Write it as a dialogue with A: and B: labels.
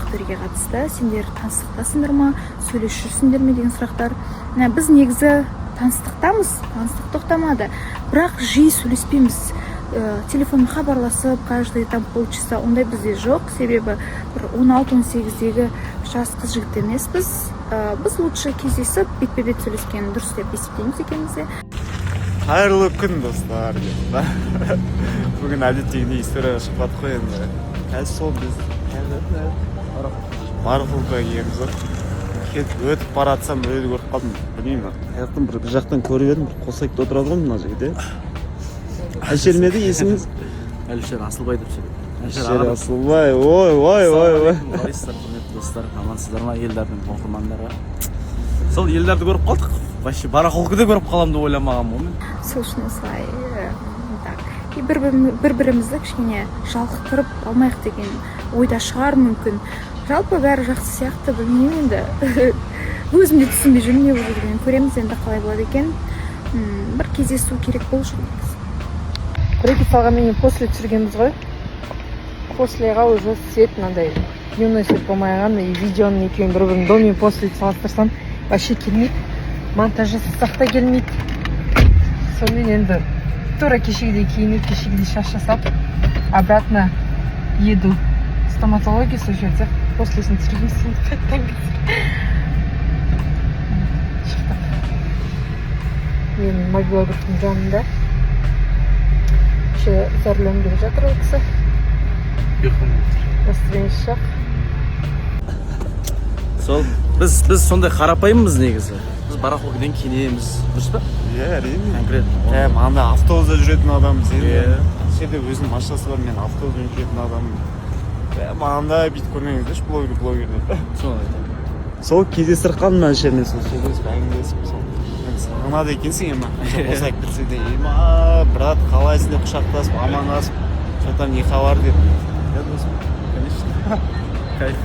A: Ақтөреге қатысты. Сендер таныстықтасыңдар ма, сөйлесіп жүрсіңдер ме деген сұрақтар. Біз негізі таныстықтамыз, таныстық тоқтамады, бірақ жиі сөйлеспейміз. Телефонмен хабарласып, каждый там полчаса ондай бізде жоқ, себебі бір 16-18-дегі жас қыз жігіт емеспіз. Біз лучше кездесіп, бетпе бет сөйлескен дұрыс деп есептейміз екеуміз де.
B: Қайырлы күн, достар, деп па. Бүгін әдеттегідей историяға шықпадық қой енді. Қазір сол біз барахолкаға келгенбіз ғой. Кетіп өтіп бара жатсам, біреуді көріп қалдым. Білмеймін, қай жақтан, бір жақтан көріп едім, бір қосайықта отырады ғой мына жігіт, иә. Әлішер ме еді есіміңіз?
C: Әлішер Асылбай деп сөйледі.
B: Әлішер Асылбай. Ой, ой, ой, ой!
C: Қалайсыздар, құрметті достар? Амансыздар ма, Елдардың оқырмандары? Сол Елдарды көріп қалдық. Вообще барахолкада көріп қаламын деп ойламағанмын ғой мен.
A: Сол үшін осылай, так и бір бірімізді кішкене жалықтырып алмайық деген ойда шығар мүмкін. Жалпы бәрі жақсы сияқты, білмеймін енді, өзім де түсінбей жүрмін не болып жүргенін. Көреміз енді, қалай болады екен. Бір кездесу керек болушы негізі.
D: Брекет салғанмен кейін после түсіргенбіз ғой. Послеға уже свет мынандай, дневной свет болмай қалған, и видеоның екеуін бір бірін до мен после салыстырсам, вообще келмейді, монтаж жасасақ та келмейді. Сонымен енді тура кешегідей киініп, кешегідей шаш жасап, обратно еду в стоматологию. Сол жерде послесін түсіреміз енді. Қайтадан шықтық, мен мобилографтың жанында еще, за рулем келе жатыр ол кісі, настроениесі жоқ.
C: Сол біз сондай қарапайымбыз негізі. Біз барахолкадан киінеміз, дұрыс па?
B: Иә, әрине.
C: Конкретно.
B: Е, мынандай автобуста жүретін адамбыз енді.
C: Иә.
B: Жерде өзінің машинасы бар, мен автобуспен жүретін адаммын. Е, мынандай бүйтіп көрмеңіздерші, блогер, блогер деп.
C: Соны айтамын.
B: Сол кездестіріп қалдым Әлішермен, сол сөйлесіп, әңгімелесіп, сол енді сағынады екенсің ема, қанша қосайып кетсе де, ема, брат, қалайсың деп құшақтасып, амандасып, че там, не хабар деп.
C: Иә, досым, конечно, кайф.